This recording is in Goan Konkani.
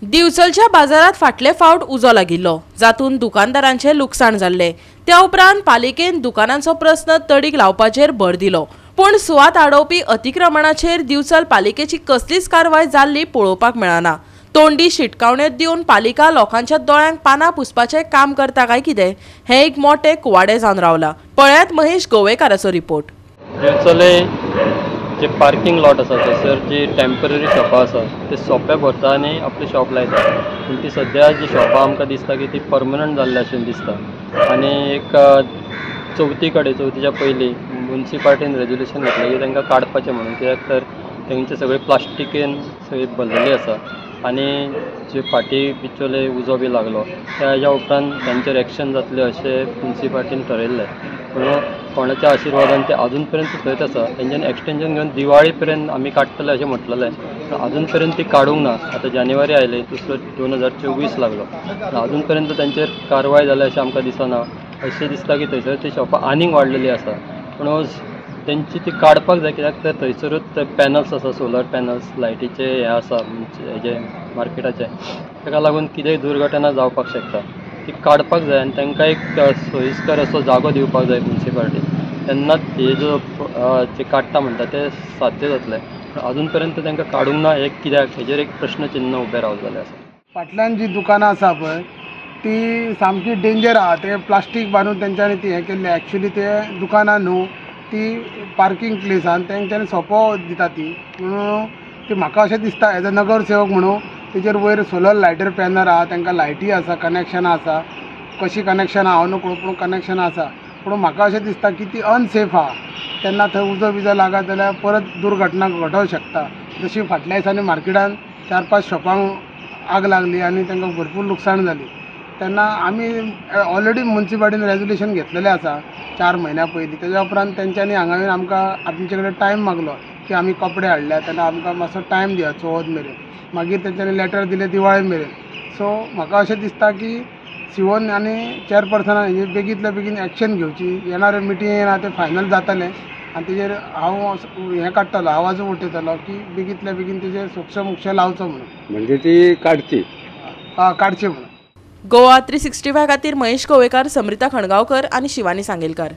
दिवचलच्या बाजारात फाटले फावट उजो लागिल्लो, जातून दुकानदारांचे लुकसाण जाल्ले। त्या उपरांत पालिकेन दुकानांचो प्रस्न तडीक लावपाचेर भर दिलो, पूण सुवात आडोवपी अतिक्रमणाचेर दिवचल पालिकेची कसलीच कारवाय जाल्ली पळोवपाक मेळना। तोंडी शिटकावण्यो दिवन पालिका लोकांच्या दोळ्यांक पानां पुसपाचें काम करता काय कितें, हें एक मोटें कुवाडें जावन रावलां। पळयात महेश गोवेकाराचो रिपोर्ट। दिवचले जे पार्किंग लॉट आसा थंयसर जी टेम्पररी शॉपां आसा ते सोंपे भरता आनी आपले शॉप लायता, पूण ती सद्या जी शॉपां आमकां दिसता की ती परमनंट जाल्ली अशें दिसता। आनी एक चवथी कडेन चवथीच्या पयलीं मुन्सिपाल्टीन रेजोल्युशन घेतलें की तांकां काडपाचें म्हणून, कित्याक तर तांचे सगळे प्लास्टिकेन सगळी भरलेली आसा आनी जे फाटीं बिचोले उजो बी लागलो त्या उपरांत तांचेर एक्शन जातलें अशें मुन्सिपाल्टीन ठरयल्लें। पूण कोणाच्या आशिर्वादान ते अजून पर्यंत थंयच आसा। तेंच्यान एक्सटेंशन घेवन दिवाळी पर्यंत आमी काडटले अशें म्हटलेलें, पूण अजून पर्यंत ती काडूंक ना। आतां जानेवारी आयली, दुसरो 2024 लागलो, अजून पर्यंत तांचेर कारवाय जाल्या अशें आमकां दिसना। अशें दिसता की थंयसर ती शॉपां आनीक वाडलेली आसा, पूण तेंची ती काडपाक जाय, कित्याक तर थंयसरूच ते पॅनल्स आसा, सोलर पॅनल्स लायटीचे हे आसा हेजे मार्केटाचे, ताका लागून कितेंय दुर्घटना जावपाक शकता। ती काडपाक जाय आनी तांकां एक सोयीस्कर असो जागो दिवपाक जाय मुन्सिपाल्टी, तेन्नाच हे जो जे काडटा म्हणटा ते साध्य जातलें। पूण अजून पर्यंत तांकां काडूंक ना, हें कित्याक हेजेर एक प्रश्नचिन्ह उबें रावलेलें आसा। फाटल्यान जी दुकानां आसा पळय ती सामकी डेंजर आहा, ते प्लास्टीक बांदून तेंच्यांनी ती हें केल्लें। एक्चुली ते दुकानां न्हू, ती पार्किंग प्लेस आहा आनी तेंच्यांनी सोंपो दिता ती, म्हणून ती म्हाका अशें दिसता एज अ नगरसेवक म्हणून तेजेर वयर सोलर लायटर पॅनल आहा, तांकां लायटी आसा, कनेक्शनां आसा, कशी कनेक्शनां हांव न्हू पूण कनेक्शनां आसा। पूण म्हाका अशें दिसता की ती अनसेफ आहा, तेन्ना थंय उजो बिजो लागत जाल्यार परत दुर्घटना घडोवंक शकता। जशी फाटल्या दिसांनी मार्केटान 4-5 शॉपांक आग लागली आनी तांकां भरपूर लुकसाण जाली, तेन्ना आमी ऑलरेडी मुन्सिपाल्टीन रेजोल्युशन घेतलेलें आसा 4 म्हयन्या पयलीं। तेज्या उपरांत तेंच्यांनी हांगा येवन आमकां आमचे कडेन टायम मागलो की आमी कपडे हाडल्या तेन्ना आमकां मातसो टायम दिया चवथ मेरेन, मागीर तेंच्यांनी लेटर दिलें दिवाळे मेरेन। सो म्हाका अशें दिसता की सीओन आनी चेअरपर्सनान हेजेर बेगींतल्या बेगीन एक्शन घेवची। येणारे मिटींग आहा तें फायनल जातलें आनी तेजेर हांव हें काडटलो, आवाज उठयतलो की बेगींतल्या बेगीन तेजेर सोक्ष लावचो म्हणून, म्हणजे ती काडची, काडची म्हणून। गोवा 365 खातीर महेश गोवेकार, समृता खणगांवकर आनी शिवानी सांगेलकार।